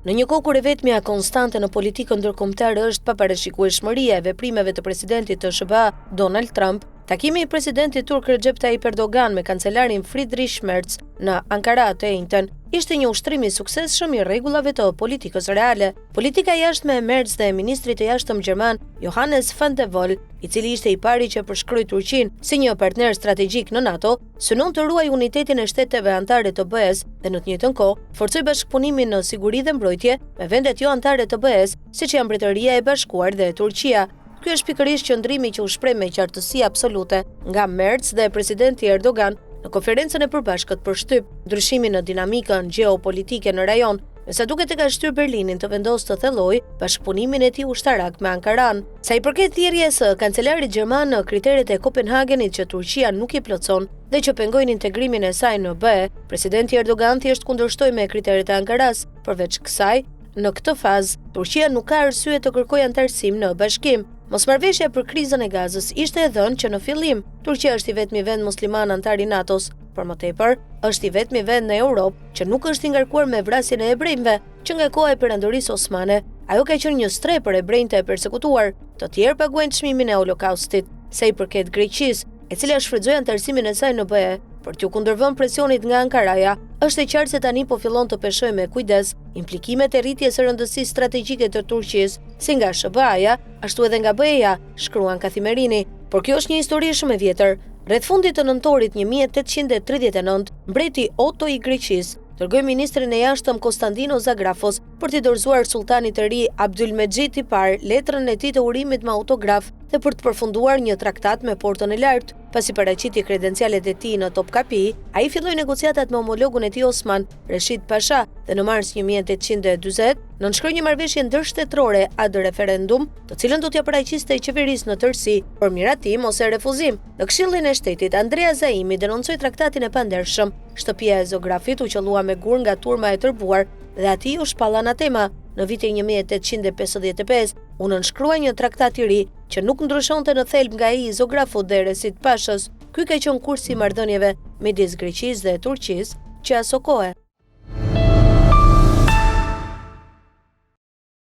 Në një kohë kur e vetmja konstante në politikën ndërkombëtare është paparashikueshmëria e veprimeve të presidentit të SHBA, Donald Trump, takimi i presidentit turk Recep Tayyip Erdogan me kancelarin Friedrich Merz në Ankara të enjten ishte një ushtrim i suksesshëm i rregullave të politikës reale. Politika e jashtme e Merz dhe e ministrit të jashtëm gjerman Johannes Wadephul, i cili ishte i pari që e përshkroi Turqinë si një partner strategjik në NATO, synon të ruajë unitetin e shteteve anëtare të BE-së dhe në të njëjtën kohë forcojë bashkëpunimin në siguri dhe mbrojtje me vendet jo anëtare të BE-së, siç janë Mbretëria e Bashkuar dhe Turqia. Ky është pikërisht qëndrimi që u shpreh me qartësi absolute nga Merz dhe presidenti Erdogan në konferencën e përbashkët për shtyp. Ndryshimi në dinamikën gjeopolitike në rajon, me sa duket e ka shtyrë Berlinin të vendosë të thellojë bashkëpunimin e tij ushtarak me Ankaranë. Sa i përket thirrjes së kancelarit gjerman në kriteret e Kopenhagenit që Turqia nuk i plotëson dhe që pengojnë integrimin e saj në BE, presidenti Erdogan thjesht kundërshtoi me kriteret e Ankarasë. Përveç kësaj, në këtë fazë, Turqia nuk ka arsye të kërkojë anëtarësim në bashkim. Mosmarrëveshja për krizën e Gazës ishte e dhënë që në fillim. Turqia është i vetmi vend musliman anëtar i NATO-s, për më tepër, është i vetmi vend në Europë që nuk është i ngarkuar me vrasjen e hebrenjve. Që nga koha e Perandorisë Osmane, ajo ka qenë një strehë për hebrenjtë e persekutuar, të tjerë paguajnë çmimin e Holokaustit. Sa i përket Greqisë, e cila shfrytëzoi anëtarësimin e saj në BE për t'iu kundërvënë presionit nga Ankaraja, është e qartë se tani po fillon të peshojë me kujdes implikimet e rritjes së rëndësisë strategjike të Turqisë, si nga SHBA-ja, ashtu edhe nga BE-ja, shkruan Kathimerini. Por kjo është një histori shumë e vjetër. Rreth fundit të nëntorit 1839, mbreti Oto i Greqisë dërgoi ministrin e jashtëm Kostandino Zagrafos për t'i dorëzuar sulltanit të ri Abdylmexhit i Parë letrën e tij të urimit me autograf dhe për të përfunduar një traktat me Portën e Lartë. Pasi paraqiti kredencialet e tij në Topkapi, ai filloi negociatat me homologun e tij osman, Reshid Pasha, dhe në mars 1840 nënshkroi një marrëveshje ndërshtetërore ad referendum, të cilën do t'ia paraqiste qeverisë në tërësi për miratim ose refuzim. Në Këshillin e Shtetit, Andrea Zaimi denoncoi traktatin e pandershëm. Shtëpia e Zografit u qëllua me gurë nga turma e tërbuar dhe atij iu shpall anatema. Në vitin 1855 u nënshkrua një traktat i ri që nuk ndryshonte në thelb nga ai i Zografut dhe Reshid Pashës. Ky ka qenë kursi i marrëdhënieve midis Greqisë dhe Turqisë që asokohe.